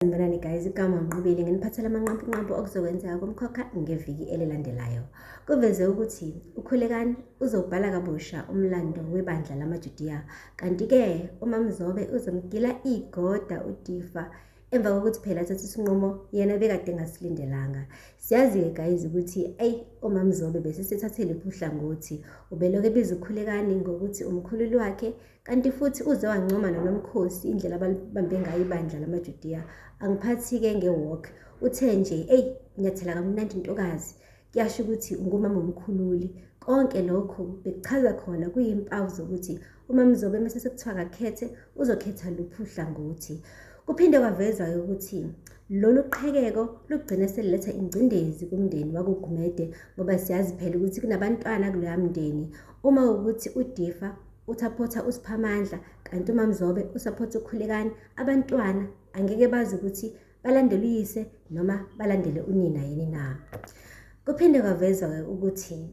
Sanibonani guys, igama uNqobile nginiphathela amanqampunqampu okuzokwenzeka kumkhokha ngeviki elilandelayo. Kuveze ukuthi uKhulekani uzobhala kabusha umlando webandla lamaJudiya, kanti-ke uMamzobe uzomgila igoda uDifa emva kokuthi phela athathe isinqumo yena bekade engasilindelanga. Siyazi-ke guys ukuthi eyi uMamzobe bese sethathe liphi uhlangothi, ubelokhu ebiza uKhulekani ngokuthi umkhululi wakhe Kanti futhi uze wancoma noNomkhosi indlela abalibambe ngayo ibandla lamaJudiya. Angiphathi-ke nge-walk. Uthe nje, eyi, unyathela kamnandi ntokazi. Kuyasho ukuthi ungumama omkhululi. Konke lokhu bekuchaza khona kuyimpawu zokuthi uMaMzobe uma sekuthiwa akakhethe, uzokhetha luphi uhlangothi. Kuphinde kwavezwa-ke ukuthi lolu qhekeko lugcine seliletha ingcindezi kumndeni wakoGumede ngoba siyazi phela ukuthi kunabantwana kuloya mndeni. Uma ukuthi uDifa uthaphotha uSiphamandla kanti uMamzobe usaphotha uKhulekani abantwana angeke bazi ukuthi balandele uyise noma balandele unina yini na. Kuphinde kwavezwa-ke ukuthi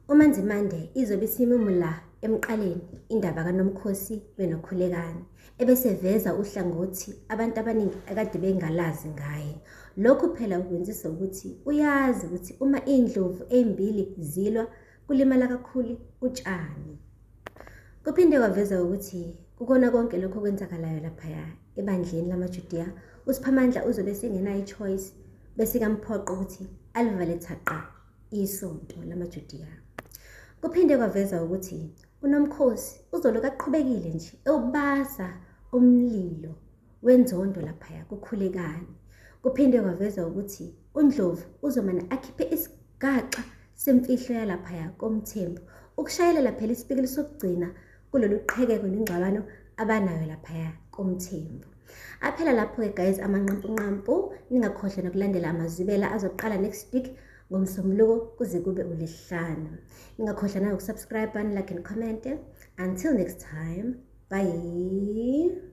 uManzimande izobe isimumula emqaleni indaba kaNomkhosi benoKhulekani ebeseveza uhlangothi abantu abaningi akade bengalazi ngaye. Lokhu phela ukwenzisa ukuthi uyazi ukuthi uma iy'ndlovu ey'mbili zilwa kulimala kakhulu utshani. Kuphinde kwaveza ukuthi kukona konke lokho okwenzakalayo laphaya ebandleni lamaJudiya, uSiphamandla uzobe esengenayo i-choice bese kamphoqa ukuthi alivale thaqa isonto lamaJudiya. Kuphinde kwaveza ukuthi uNomkhosi uzoloku aqhubekile nje ewubasa umlilo wenzondo laphaya kuKhulekani. Kuphinde kwaveza ukuthi uNdlovu uzomane akhiphe isigaxa semfihlo yalaphaya koMthembu ukushayelela phela isipikili sokugcina kulolu qhekeko nengxabano abanayo laphaya koMthembu. Aphela lapho-ke guys amanqampunqampu, ningakhohlwa nokulandela amazwibela azoqala next week ngoMsombuluko kuze kube uLwesihlanu. Ningakhohlwa nangokusubscribe, like and comment. Until next time, bye.